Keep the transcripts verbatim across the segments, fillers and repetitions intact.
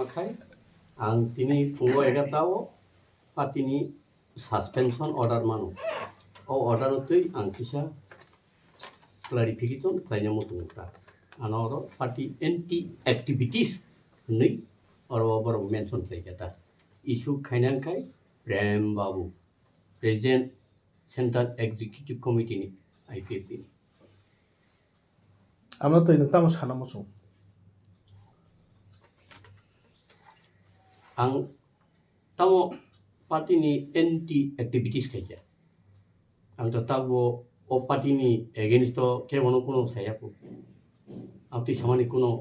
Khai ang tini phungo egarta o party ni suspension order mano. O order no twi ang kisa clarification khlaina muchungo ta. Ano oro party anti activities hwnwi oro borok mention khlai kha ta. Issue khaina khai Prem Babu, President Central Executive Committee ni I P F T ni. Ano twi nwng tamo sana muchung? Ang tamo party ni anti activities khaikha. Ang to tabo o party ni against o khe bono kuno saya ko. Ang twi samani kuno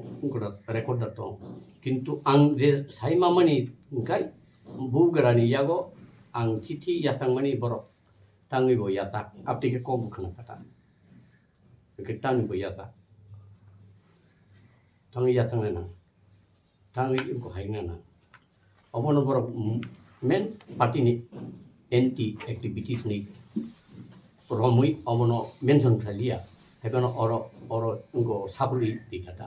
record da tong. Kintu ang je sai mamani hwnkhe bugrani yago ang chithi yachangmani borok tangwi bo yachak. Abtwi khe kok bo khna kha ta. Hwnkhe tangwi bo yachak. Tangwi yachang nai nang. Tangwi wngkha hai nana. Obono borok, mm, main party ni anti activities ni romwi obono mention khailiya. Haiphano oro, oro wngkha sapri rikha ta.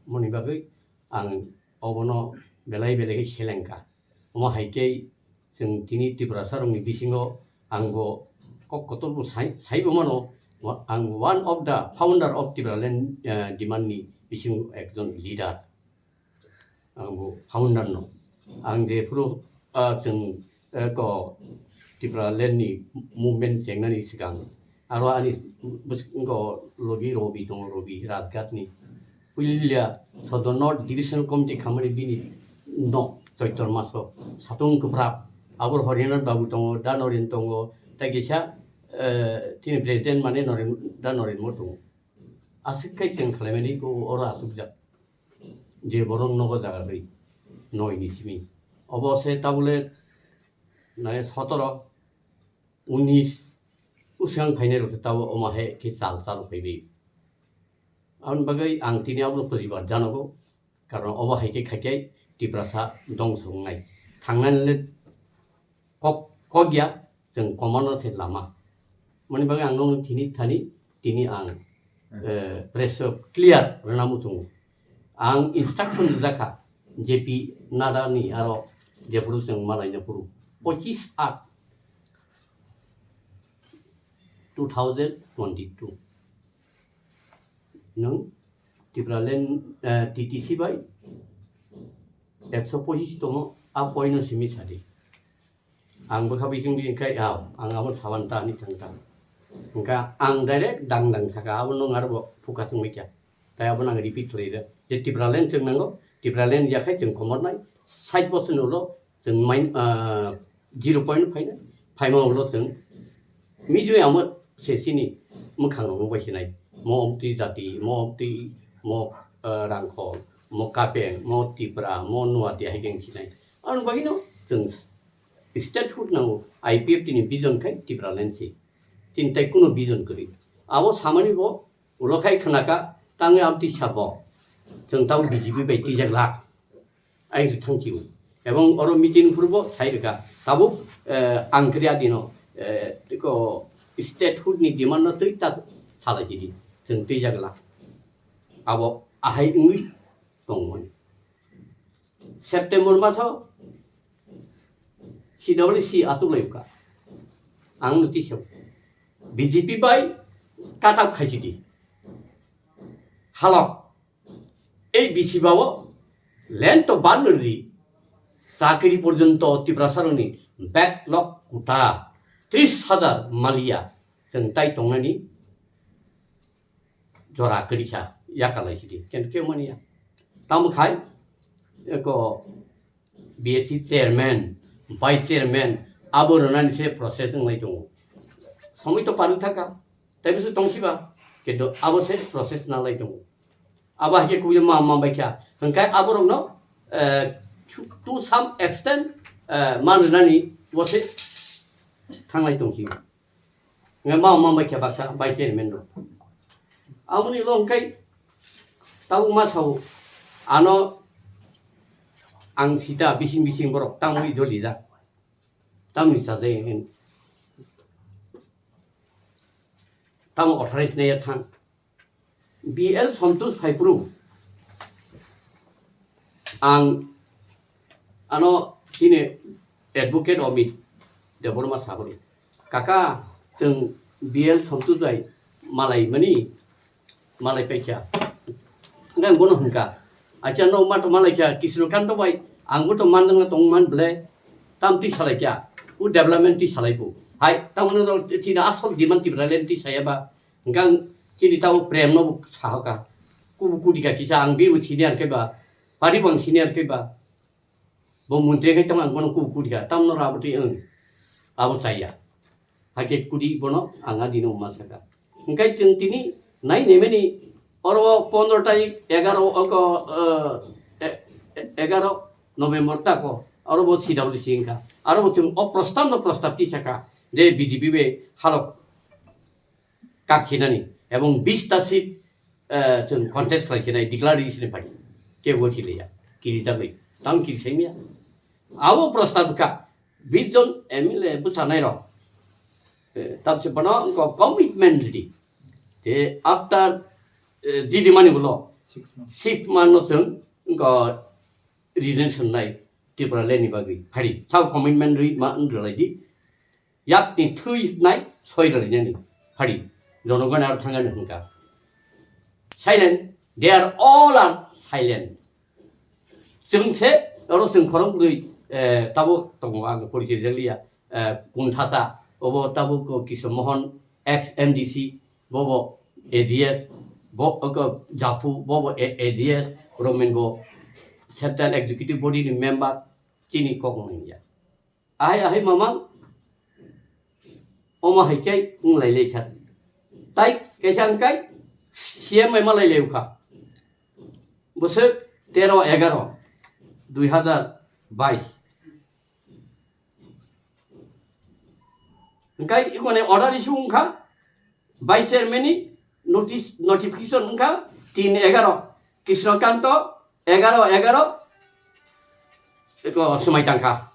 Moni bagwi ang obono belai belai khe selengkha. Omo hai khe chwng tini Tiprasa rokni bisingo ang bo kok kotor bo sai, sai bo mano, wa-, ang one of the founder of Tipraland, eh, demand ni bisingo ekjon leader. Ang bo founder no. Ang jephuru, ah, chwng, eh, ko Tipraland ni movement chengnani swkang aro ani bwskango logi Robi tongo, Robi Rajghat ni. Puilia Sodor North Division Committee khamani bini nok Choitor maso satung kwprak. Abor Horinath Babu tongo, Da Noren tongo, tei kisa, eh, tini president mane Noren, Da Noren mo tongo. Aswk khai chwng khlaimani ko oro aswkjak. Je borok nogo jaga rwi noi ni simi. Obo se tabule nai sotoro, unis, usang phainai rok se tabo omo hai khe chal chal phaiwi. Aboni bagwi ang tini abono poribar janogo, karon obo hai khe khai khe Tiprasa dongso wngnai. Thangnani le kok, kok ya, chwng komano se lama. Mani bagwi ang nokno tini thani, tini ang, Hmm. eh, press o clear rwna muchungo. Ang instruction rijak kha, J P Nadda ni aro jephuru chwng malaina phuru, pochis aat two thousand twenty-two. Nwng Tipraland, eh, T T C bai ekso pochis tongo, a point no simi sadi. Ang bwkha bising bising khai, ah, ang abo saban ta ani thang ta. Hwnkha ang direct dang dang saka, abo nwng aro bo phuka chwng bai kha. Tai abo nang repeat khlai rw. Je Tipraland chwng nango, Tipraland ya khai chwng komor nai, sait bosor ni ulo chwng main, ah, zero point phainai, phaima ulo chwng mijui amo se chini mwkhang rok bai sinai. Mo omtwi jati, mo omtwi, mo, ah, Rangkhol, mo Kapeng, mo Tipra, mo Nuatia hai khe sinai. Ang bagwi no chwng statehood nango, I P F T ni vision khai Tipraland se. Chini tai kuno vision kwrwi. Abo samani bo ulo khai khwnaka, tangwi amtwi sabo. Chwng tamo B J P bai twijak lak. Ayang se thangchiu. Ebong oro meeting phuru bo sai rwkha. Tabuk, eh, ang kwrwi adino, eh, tiko statehood ni demand no twi ta salai chidi. Chwng twijak lak. Abo ahai wngwi tongmani. September maso C W C achuk lai kha. Ang no tisok. B J P bai cut out khai chidi. Halok. Ei bisi bao land to ban ri. Chakri porjonto Tiprasa rokni backlog kuta tris hajar maliya. Chwng tai tongnani jora kwrwi kha, yakarlai sidi, kintu kebo mani ya. Tamo khai, eko B S C chairman, vice chairman, abo rwnani se process wnglai tongo. Somoi to parwi thaka, tei bwswk tongsiba, kintu abo se process nalai tongo. Abo hai khe kubui ma, ma bai kha, hwnkhai aborokno, eh, to, to some extent, eh, man rwnani bo se thanglai tongsi. Hwnkhai ma, ma bai kha baksa, bai chairman rok. Aboni ulo hwnkhai tabuk ma sao, ano ang sita bising bising borok tangwi doli da. Tamni sajai hin. Tamo authorized naiya thang. B L Santosh phaiphuru, Ang ano chini advocate Amit Debbarma sago, kaka, chwng B L Sontu bai malai mani, malai paikha. Hwnkhe ang bono hwnkha, acha no ma to malai kha, Kisrikanta bai ang bo to mandang tong man ble, tam twi salai kha, u development twi salai bo. Hai, tamo no chini asol demand Tipraland twi saya ba, hwnkhe ang chini tamo prem no sahoka, kubu kudika kisa ang bibo senior khe ba, party bo ang senior khe ba, bo montri khai tamo ang bono kubu kudika, tamno rabo twi ang abo chaya. Hakhe kudi bono ang adino ma saka. Hwnkhe chwng tini nai nemeni oro pondro tarik egaro oko, eh, e-, e-, egaro November tako oro bo C W C wngkha. Aro bo chwng o prostab no prostab tisaka je B J P bai halok kaksinani ebong bis ta seat, eh, chwng contest khlai sinai declare ri sinai party. Kebo siliya. Kiri dagwi. Tang kiri saimya. Abo prostab ka. Bis jon M L A bwchanai rok. Eh, tabse bono ko commitment ridi. Te after, eh, G D mani ulo six months. Six month no chwng ko resignation nai Tipraland ni bagwi. Phari. Sao commitment ri ma wng rwlai di. Yakni thwi nai soi rwlainani phari, jonogoni aro thangani hwnkha. Silent, they are all are silent. Chwng se oro chwng khorang bwrwi, eh, tabo tongo ang porichoi rijak liya, eh, Kunthasa, obo tabo ko Kishore Mohan, ex M D C, bobo A G S, bo, ko Japhu, bobo A-, A G S, Romin bo Central Executive Body ni member, chini kok wngya. Ahai ahai mamang, omo hai khe wng lai lai kha. Tai kaisa wng kai C M ai ma lai lai kha. Bwswk tero egaro dui hazar bais. Hwnkhe ikone order issue wng kha. Vice chairman ni notice, notification wngkha tin egaro, Krishnakanto egaro egaro eko swmai tangkha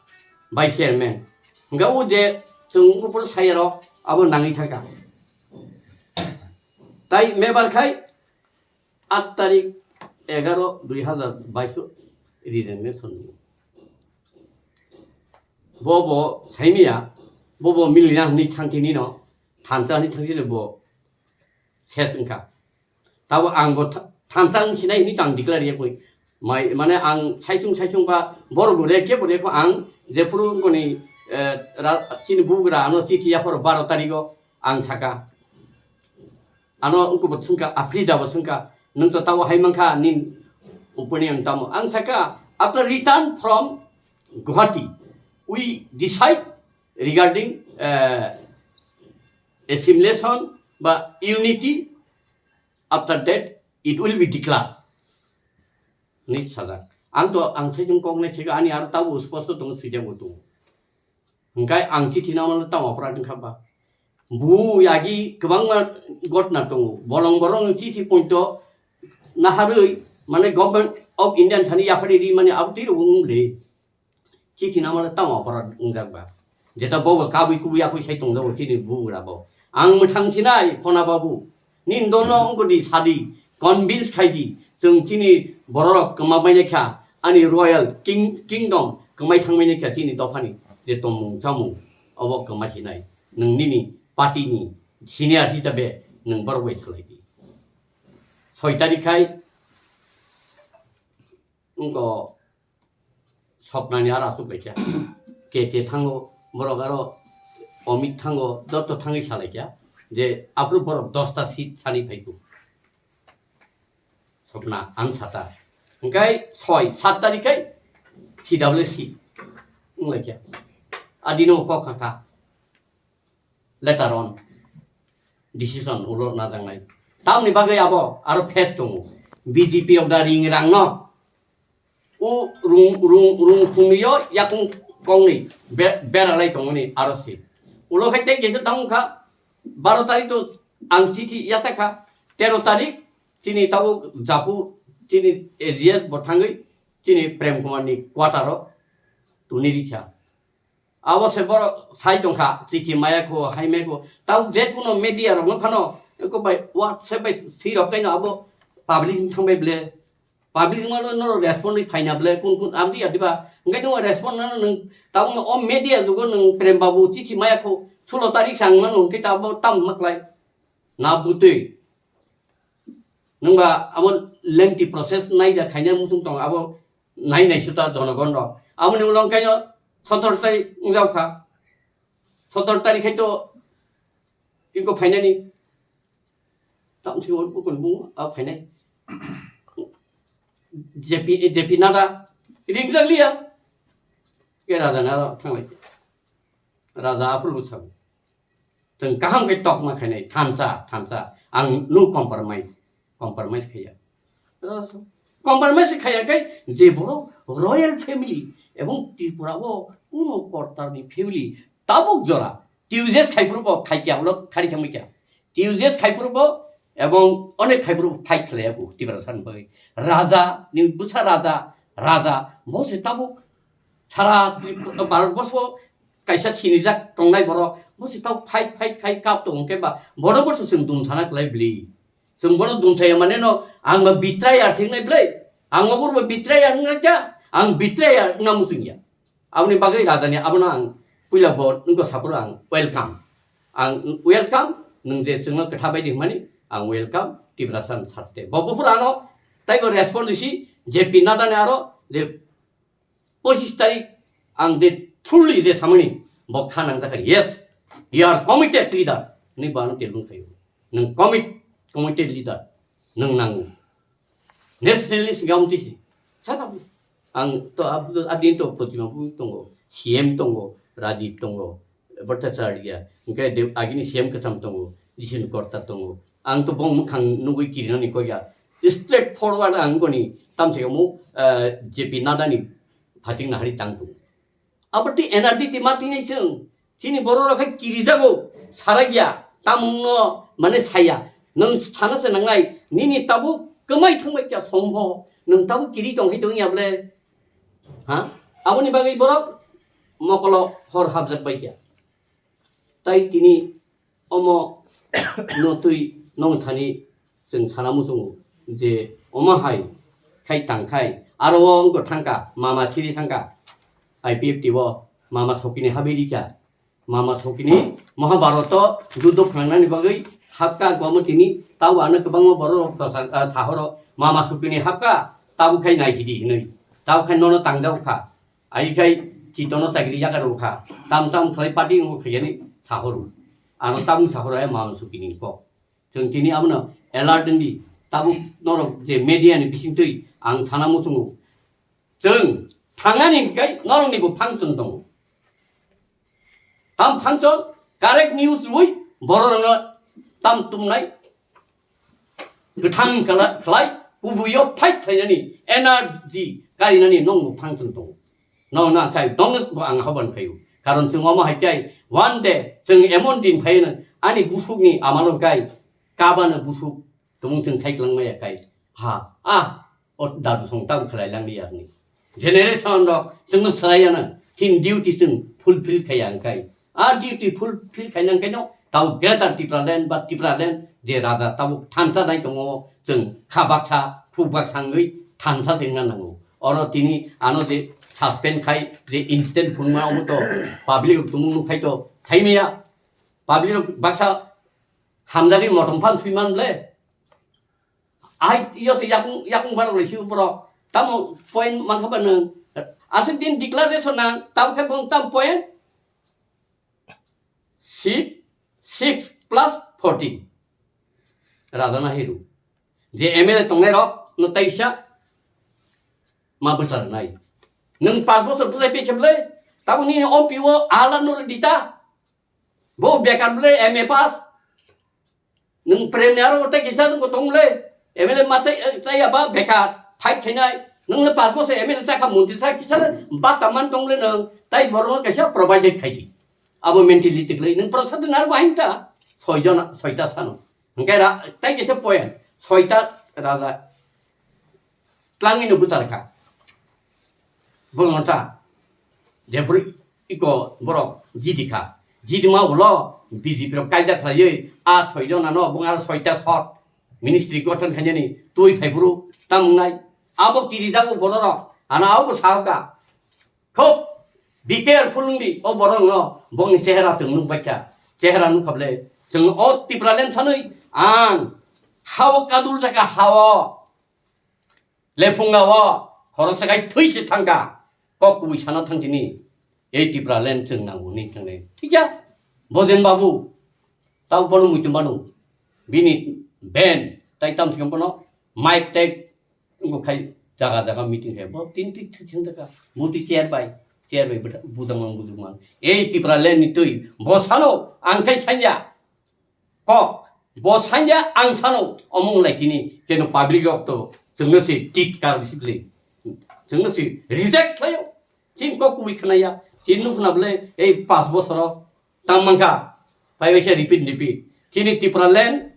vice chairman. Hwnkhe o je chwng buphuru sayarok abo nangwi thangkha. Tai mebar khai aat tarik egaro dui hazar bais o resignation. Bo bo saimia, bo bo milina hwnwi thangtini no, thansa hwnwi thangtini bo ses wngkha. Tabo ang bo tha-, thansa wng sinai hwnwi tang declare ya koi. Mai, mane ang saisung saisung ba borok bo rekhe bo rekho ang jephuru wngkoni, eh, ra-, chini bugra ano chithi yapharo baro tarigo ang saka. Ano wngkha bo swngkha, Afrida bo swngkha, "Nwng to tabo hai mankha, nini opinion tamo?" Ang sakha, "After return from Guwahati, we decide regarding, eh, assimilation ba unity. After that, it will be declared." Ni sajak. Ang to, ang saichung kok nai sika, ani aro tabo sposto tongo, swijak bo tongo. Hwnkhe ang chithi nangmano tamo apra wngkha ba? Bu yagi kwbangma gotna tongo. Bolong borong chithi poito naharwi, mane, Government of India thani yaphari ri mani abo twi rwng le. Chithi nangmano tamo apra wngjak ba? Jeta bobo kabui kubui yakui sai tongjago chini bugra bo. Ang mwthang sinai Phona babu. Nini dono wngkha di sadi, convince khai di, chwng chini bororok kwma bainai kha, ani royal king-, kingdom kwmai thangmani kha chini dophani je tongmung chamung, obo kwma sinai. Nwng nini party ni senior hisabe nwng borok bai salai di. Soi tarikh khai wngkha Swapnani aro aswk bai kha. K K thango, borok aro Amit thango, joto thangwi salai kha je aphuru borok dosta seat sani phaiku. Swapna, ang sata. Hwnkhe soi, sat tarikh khai C W C wng lai kha. Adino kok kha kha. Later on decision ulo najaknai. Tamni bagwi abo aro phase tongo. B J P of the ring rang no. O rung, rung, rung khumio yakung kongni be-, beralai tongoni aro si. Ulo khai tei kisa tang kha, baro tarikh to ang chithi yata kha, tero tarikh chini tabo Japhu chini A G S bo thangwi chini Prem Kumar ni quarter o tuni rikha. Abo se borok sai tongkha, chithi maya kho, hai maya kho. Tamo je kuno media rok no phano, eko bai WhatsApp bai si rok kaino abo publish thang bai ble. Public mano no respond ni phaina ble kun kun amdi adiba. Ngai no respond na nung tabung o media jugo nung Prem Babu chithi maya kho sulo tarik sang mano ke tabo tam maklai. Na butui. Nungba abo lengthy process nai da khaina musung tong abo nai nai suta jonogon rok. Abo ni ulong kaino sotor tarik ungjao kha. Sotor tarik khai to iko phainani. Tam si ul ukun bu a phainai. J P, J P Nada ring liya. Ke raja naro thanglai. Raja aphuru bu sabu. Tong kaham khe tokma khainai, thansa, thansa. Ang no compromise, compromise khaiya. Compromise khaiya khe je borok royal family ebong Tripura o kuno kortar ni family tabuk jora. T U J S khai phuru bo khai kya ulo khari thangma kya. T U J S khai phuru bo ebong onek khai phuru bo fight khlai aku Tiprasa ni bagwi. Raja ni bwsa raja, raja bo se tabuk sara Tripura, Bharat borsho kaisa sinijak tongnai borok, bo se tabuk fight, fight khai kap tongo khe ba, bono bo se chwng dum sana khlai bli. Chwng bono dum saya mane no, ang ba betrayer se wngnai ble, ang obo bo betrayer wngna kya, ang betrayer wngna muchung ya. Aboni bagwi raja ni abono ang puila bo wngkha saphuru ang welcome. Ang welcome, nwng je chwngno kwtha bai di hwnmani, ang welcome, Tiprasa ni tharte. Bo buphuru ano, taibo respond risi, J P Nada ni aro, je pochis tarik ang de truly je samani bo kha nang dakha, yes, you are committed leader ni bano telung khayo. Nang commit, committed leader nang nang nationalist gam tisi sasa ang to abdul adin to Protima bu tongo, C M tongo, Rajiv tongo, Bhattacharya, hingke de-, agini C M kwtham tongo, Jisun Korta tongo. Ang to bong mwkhang nugui kirinani koya. Straight forward ang goni tamsego mu, eh, J P Nada ni phating nahari tang tongo. Abo twi energy twi ma twi nai chwng. Chini borok rok khe kirijago, saragya, tamungno mane saya. Nwng sana se nangnai, nini tabuk kwmai thangbai kya somho, nwng tabuk kiri tong hai tong ya ble. Ha? Aboni bagwi borok mokolo hor hapjak bai kya. Tai tini omo no twi nong thani chwng sana muchungo je omo hai khai tang khai aro o wngkha thangkha mama siri thangkha I P F T o mama sokini habiri kha. Mama sokini Mahabharata o judo phnangnani bagwi hapkha, gomo tini tabo ano kwbangma borok rok dosa, ah, thahoro mama sokini hapkha, tabo khai naisidi hinwi, tabo khai nono tangjak kha. Ai khai chitono chakri yakarwi kha, tam tam khlai party wngkha khaiyani thahoro, ano tamo thahoro ai mama sokini kok. Chwng tini abono alert wngdi, tabuk norok je media ni bisingtwi ang sana muchungo. Chwng thangnani hwnkhe norokni bo function tongo. Tam function, correct news rwui bororokno tam tumnai, kwthang kala-, khlai, kubuio fight khlainani energy karinani nongbo function tongo. No, no, khai, dongos bo ang haban khayu. Karon chwng omo hai khe, one day, chwng emon din phaino, ani busukni amalo kai, kabano busuk, tumung chwng khai kwlangmaya kai. Ha, ah, o dadu song tang khlai langli yakni. Generation rok, chwngno swraiyano, thin duty chwng fulfill khaya ang kai. A duty fulfill khainang kaino, tao Greater Tipraland ba Tipraland je raja tabo thansa nai tongo, chwng kha baksa, phuk baksa wngwi thansa se wngna nango. Oro tini ano je suspend khai, je instant phunukma omo to public rok tumung nuk khai to thaimaya. Public rok baksa hamjagwi motom phan swiman ble. Ai, yo se yakung, yakung barok lai si borok. Tamo point mankha ba nwng. Aswk din declaration nang, tamo khe bong tam point? Six, six plus fourteen. Raja na hiru. Je M L A tongnai rok, no taisa ma bwchar nai. Nwng pas bosor bwchai pe kheble, tamo nini O P O ala no dita. Bo bekar ble M A pass. Nwng premier o tei kisa nwng tong le, M L A ma tei, eh, tei ya ba bekar, fight khainai. Nwng le pas bosor M L A chakha montri thai kisa le ba taman tong le nwng, tai borok no kaisa provided khai di. Abo mentality khlai nwng prasad nar bahai ta, soi jona, soita sano. Hingke ra, tai kisa point, soita raja. Tlangwi no bwchar kha. Bwlwng ta. Jephuru iko borok jidi kha. Jidi ma ulo B J P rok kaida khlaiwi a soi jona no bung aro soita sot ministry gothon khainani twi phaiphuru tam wngnai. Abo kirijago bororok. Ano abo bo sahoka. Khub be careful wngdi o borokno, bongni chehera chwng nukbaikha. Chehera nukha bwle chwng o Tipraland sanwi ang hao kadul jaka hao. Lephunga o khoroksa khai thwi se thangkha, kok kubui sana thang tini. Ei Tipraland chwng nango ni thangnai. Thikya, Bojen Babu, tau bono muitum bano. Bini ben, tai tam sikam bono, mic tag, wngkha khai jaga jaga meeting khai. Bo tin tik thwi thang kha, muti chair bai, chair bai budang mang budang mang. Ei Tipraland ni twi, bo sano, ang khai sanya. Kok, bo sanya ang sano, omo wng lai tini, keno public rok to, chwngno se tit kar bisi bwle. Chwngno se reject khlaio. Chini kok kubui khwnaya. Chini nukna bwle, ei pas bosoro, tam mankha. Pai bai se repeat, repeat. Chini Tipraland,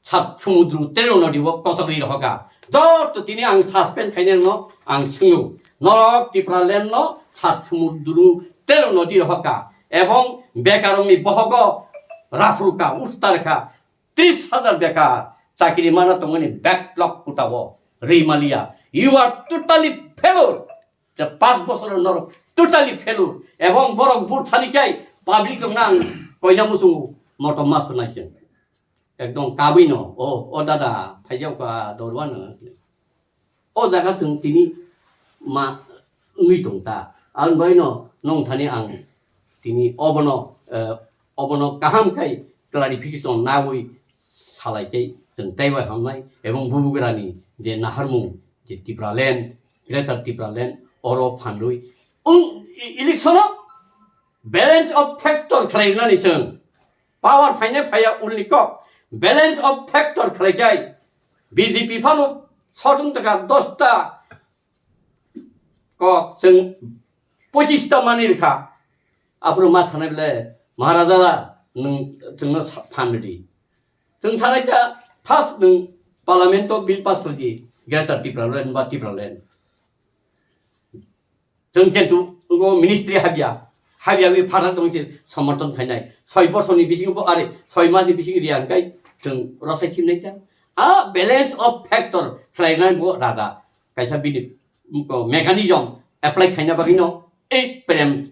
sat sumudru tero nodi o kochok ri rohoka. Joto tini ang suspend khainai no ang swngo. Norok Tipraland no sat sumudru tero nodi rohoka. Ebong bekarongni bohogo raphruka, ustarkha. Tris hajar bekar chakri mana tongmani backlog kutao. Rimaliya. You are totally failure. The past bosor norok totally failure. Ebong borok vote sani kai public rok nang koina musungo motom masu naising. Ekdom kabui no, o, o dada, phaijak ba dorwa no. O jaga chwng tini ma wngwi tong ta. Ang bai no nong thani ang tini obono, eh, obono kaham kai clarification nawi salai kai chwng tei bai hamnai ebong bubugrani je naharmung je Tipraland, Greater Tipraland oro phanrwi wng e-, election o balance of factor khlainani chwng power phainai phaiya ulni kok balance of factor khlaikai B J P phano sotung taka dosta kok chwng pochista mani rikha. Aphuru ma sanai bele, "Maharaja, nwng chwngno sa-, phan ridi." Chwng sanai ta first nwng parliament o bill pass khlai di, Greater Tipraland ba Tipraland. Chwng kintu ngo ministry habya, habya wi phara tong se somoton khainai. Soi bosor ni bisingo bo, are, soi mas ni bisingo riya hwnkhe chwng rosai khimnai ta. A balance of factor khlainai bo raja. Kaisa bini, ko, mechanism apply khaina bagwi no ei prem,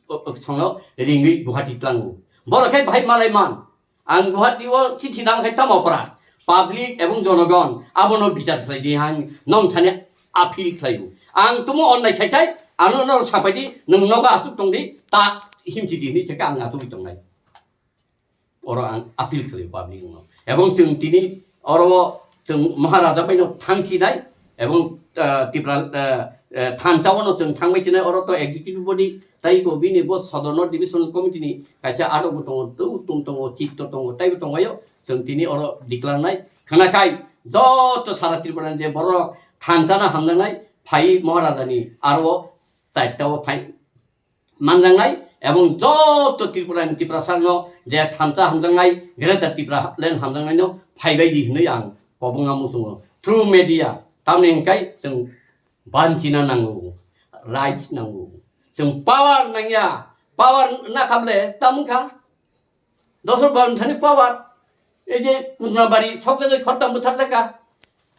o, o, songno ringwi Guwahati tlango. Borok khe bahai malai man. Ang Guwahati o chithi nang khai tamo opra. Public ebong jonogon abono bichar khlai di, ang nong thani appeal khlai o. Ang tumo onnai khai khai ano no sapai di, nwng nogo asuk tong di, ta himchi di hinwi khai ang asuk tongnai. Oro ang appeal khlai public no. Ebong chwng tini oro chwng Maharaja bai no thangsi nai, ebong, ah, Tipra, ah, ah, thansa o no chwng thangbai sinai, oro to executive body tai bo bini bo Sodor North Divisional Committee ni kaisa adok bo tongo, tei utum tongo, chitto tongo, tei bo tongo yo. Chwng tini oro declare nai khwna kai joto sara Tripura ni je borok thansa no hamjaknai phai Maharaja ni aro charta o phai manjaknai, ebong joto Tripura ni Tiprasa no je thansa hamjaknai, Greater Tipraland hamjaknai no phaibai di hinwi ang kobonga muchungo through media. Tamni hwnkhe chwng banchina nango, rights nango, chwng power nangya, power nakha ble tam wngkha. Dosor baron thani power. Ei je Kunjabari sok jagoi khortam bwthar jaka.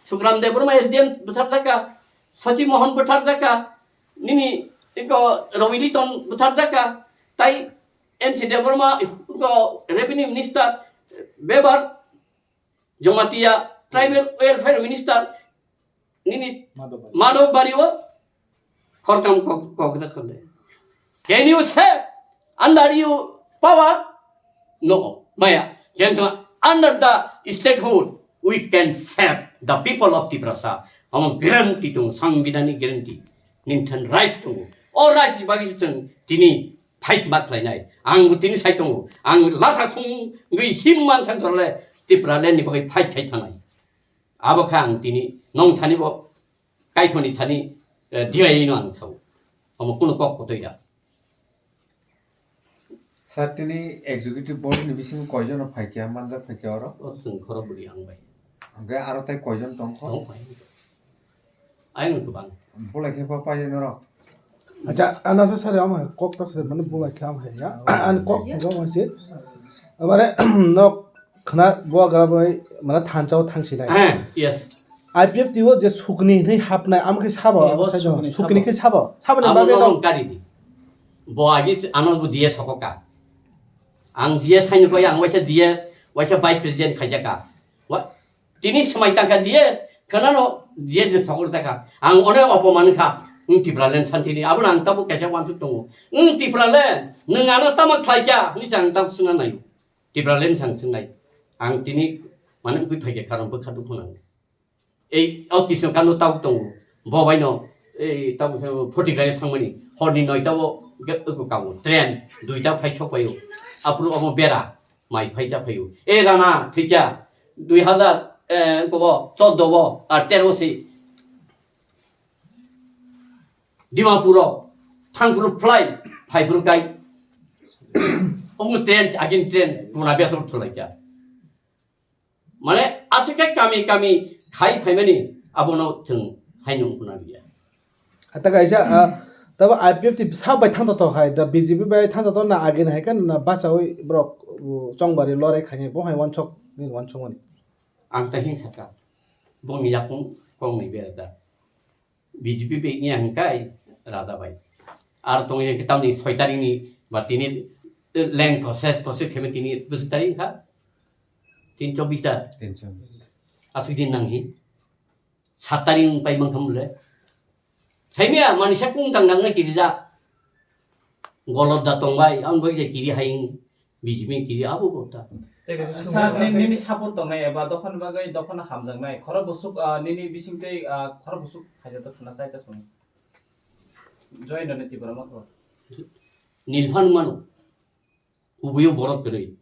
Sukram Debbarma S D M bwthar jaka. Sachi Mohan bwthar jaka. Nini eko Ravi Liton bwthar jaka. Tai N C Debbarma eko Revenue Minister. Bebar Jamatia Tribal Welfare Minister. Nini Madhobari. Madhobari o khortam kok, kok da khale. Can you save under you power? No, maya. Kintu under the statehood, we can save the people of Tiprasa. Amo guarantee tung, sangbidhani guarantee. Ningthan rights tung. O rights bagi chwng tini fight ma khlainai. Ang bo tini sai tongo. Ang latha sungwi him man san jorle Tipraland ni bagwi fight khai thanai. Abo kha ang tini nong thani bo kaithoni thani, eh, diyaino ang thau. Omo kuno kok kotoi da. Sir, tini executive body ni bisingo koijono phaikha, manjak phaikha oro? Oro chwng khorok bwrwi ang bai. Hwnkhe aro tai koijon tongkho? Tong phai. Ayang kwbang. Bolai khe pa paio norok? Acha, ano se sir, ama kok ta sir, mane bolai khe ama ya. Oh. An kok bujo ma se. Amare nok khna bo gara bai, mane thansa o thangsi nai. Ah, yes. I P F T o je sukni hinwi hapnai, amo khe sabo, eh, abo o sai sukni sukni sabo. Khe sabo. Sabo ni abo bagwi norok no kari di. Bo agi ano bo diye sokoka. Ang diye saini koi ang waisa diye, waisa vice president khaijaka. Wa-, tini swmai tangka diye, khanano diye je sokor taka. Ang one opoman kha, wng Tipraland santini. Abo nang tabo kaisa wansuk tongo. Wng Tipraland, nwng ano tamo khlaika, hinwi ang tabo swngna naio. Tipraland sang swngnai. Ang tini mane wngwi phaikha karon bwkha dukhu nang. Ei o tisno kano tabuk tongo. Bo baino ei tabuk se photigrayo thangmani. Horni noita o ge-, eko kango. Train duita phai sok paio. Aphuru omo bera mai phai cha phaio. E rana thikya dui hazar, eh, kobo choddo bo ar tero si. Dimapur o thangphuru fly, phaiphuru kai. Omo train, agin train, tuna biasok thulaikya. Mane, aswk khe kami kami khai phaimani, abono chwng haino wngkha na liya. Hata kaisa, ah, tabo I P F T sak bai thang tongthok hai, da B J P bai thang tongthok na agin hai khe na bachaui borok, uh, chongbari lorai khainai bo hai wansok nini wansokmani. Ang ta hing saka, bongni yakung kongni bera da. B J P bai wngya hwnkhe rada bai. Ar tongya hwnkhe tamni soi tarikni ba tini leng process, process khaima tini bwswk tarik wngkha? Tin chobbish da? Tin chobbish. Aswk din nanghi? Sat tarik wng pai mankha mole? Saimya manisa kung tang nang kiri ja. Golot da tongbai, ang bai je kiri hai. B J P ni kiri abo bo ta. Tei kaisa sir, sir, nini, nini support tongnai eba dophani bagwi dophano hamjaknai. Khorok bwswk, ah, nini bisingtwi, ah, khorok bwswk khaijak to khna chai ta song. Joy no ne Tipra motho. Nilphan mano. Ubuyo borok kwrwi.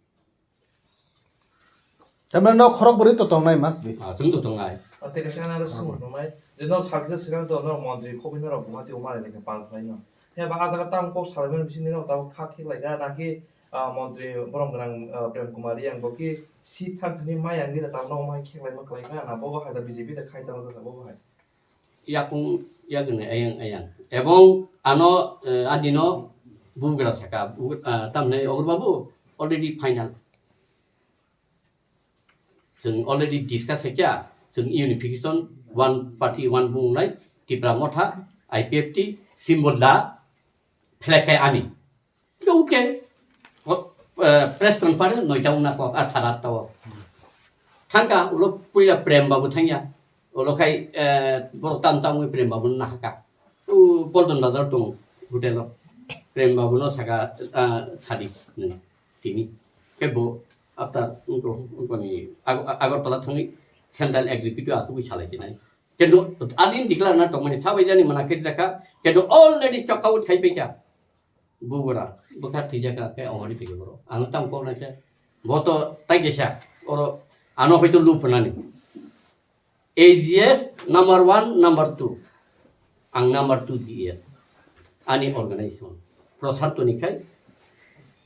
Tamni no khorok bwrwi to tongnai mas bi. Ah, chwng to tongnai. Ah, tei kaisa nang sung tongnai. Je no saksa swkang to no montri khobwi norok Guwahati o malai lekha pal khlai no. He ba ah jaga tamo kok salaimani bisingtwi no tamo kha thik lai da naki, ah, montri borom gwnang, ah, Prem Kumar Riyang bo ki seat thang thani mai ang di da tamo no mai kheklai ma klai kha na bo bo hai da B J P da khai tamo da bo bo hai. Yakung yakung ayang ayang. Ebong ano, eh, adino bugra saka, bu-, ah, tamne Ogor Babu already final. Chwng already discuss khaikha, chwng unification, one party, one bungnai, Tipra Motha, I P F T, symbol da, flag kai ani. Okay. O, eh, press conference noita wngna kok, ar sara atta o. Thangka, ulo puila Prem Babu thangya. Ulo khai, eh, borok tam tam wngwi Prem Babu no nahaka. O Paldon Bazar tong hotel o. Prem Babu no saka, ah, sadi nung tini. Kebo after ungko, ungko ni Ag-, Agartala thangwi central executive asugwi salai tinai. Kendo adin declare na tongmani sabai jani mana khe jaka. Kendo already chokka ut khai pekya. Bubura, bwkha thwijak kha khe ongori thwigo borok. Ang tamo kok naikhe, bo to tai kaisa, oro ano hoito lup hwnani. A G S number one, number two. Ang number two G S. Ani organization. Prasad Toni khai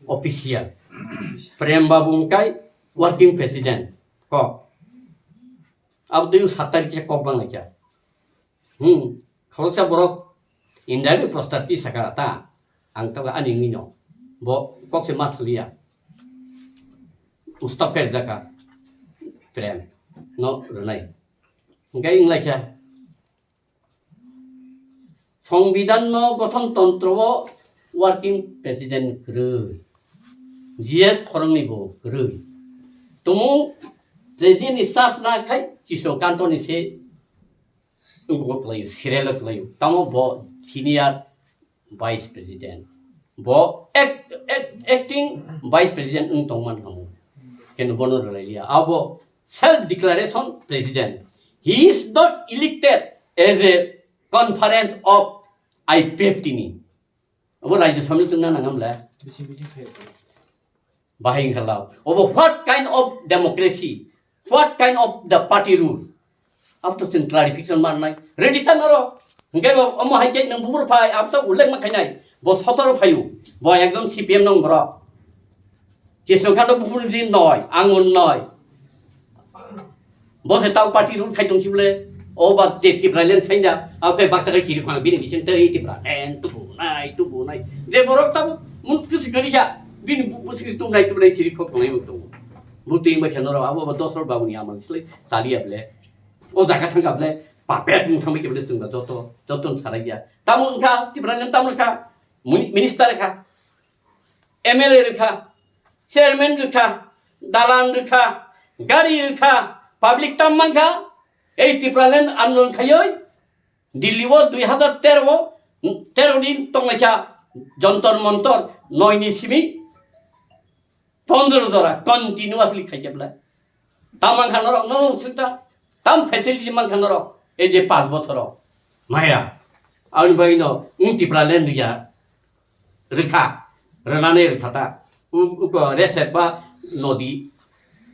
official. Prem Babu khai working president. Kok. Abo twi sat tarik khe kok bang lai kha. Hmm, khoroksa borok indirectly prostate twi saka ta, ang tabuk ani wngwi no. Bo kok se ma saliya. Ustap khe rijak kha Prem no rwnai. Hwnkhe wng lai kha. Songbidan no gothon tontro o working president kwrwi. G S khoroknwi bo kwrwi. Tumung president ni charge na khai Kishno Kanto ni se wngkuk kwlaio, serial o kwlaio. Tamo bo senior vice president. Bo act-, act-, acting vice president wng tongman kamo. Keno bono rwlailia. Abo self declaration president. He is not elected as a conference of I P F T ni. Abo Rajya Sabha ni tongna nangam le. Bising bising khayo. Bahai wngkha lao. Obo what kind of democracy? What kind of the party rule? Abo to chwng clarification manai. Ready ta noro. Hwnkhe bo omo hai khe nwng buphuru phai, abo to ullekh ma khainai. Bo sotoro phaio. Bo ekjon C P M nong borok. Kishno Kanto buphuru di noi, ang un noi. Bo se tau party rule khai tong si bole. O ba te Tipraland thainda. Abo khe baksa khe kiri khana bini bising tei Tipra. En tubu nai, tubu nai. Je borok tabo mun kusi gari kha. Bini bu-, busi tum nai, tum nai chiri khok tongnai bo tongo. Bo twi ma khe noro abo ba Dosrot Babu ni amal silai taliya bole. O jaga thangkha bole papet mung thangbai khe bole chwngno joto, joto no sarai ya. Tamo wngkha Tipraland tamo wngkha muni-, minister kha, M L A rwkha, chairman rwkha, dalan rwkha, gari rwkha, public tam mankha. Ei Tipraland andolon khaioi Delhi o dui hazar tero o, tero din tonglaikha Jantar Mantar noi ni simi pondro jora continuously khaikhe bole. Tam mankha norok no swngta, tam facility mankha norok, ei je panch bochoro maya. Aboni bagwi no wng Tipraland ya rwkha, rwnani rwkha ta. U-, uko resep ba nodi,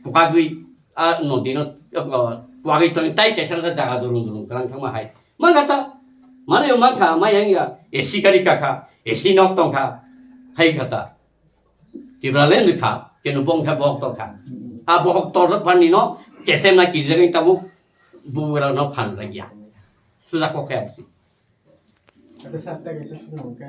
kwbagwi a nodi no, uko kwbagwi tong tai kaisa jaga durung durung kwrang thangma hai. Mankha ta, mane mankha, maya wngya, A C gari kakha, A C nok tongkha, hai kha ta. Tipraland wngkha, kenu bongkha bohok torkha. A bohok tor pani no, kesem na kijagwi tabuk, bura no phan ragya. Suja kokhe absi. Ada sat ta kaisa swnam khe.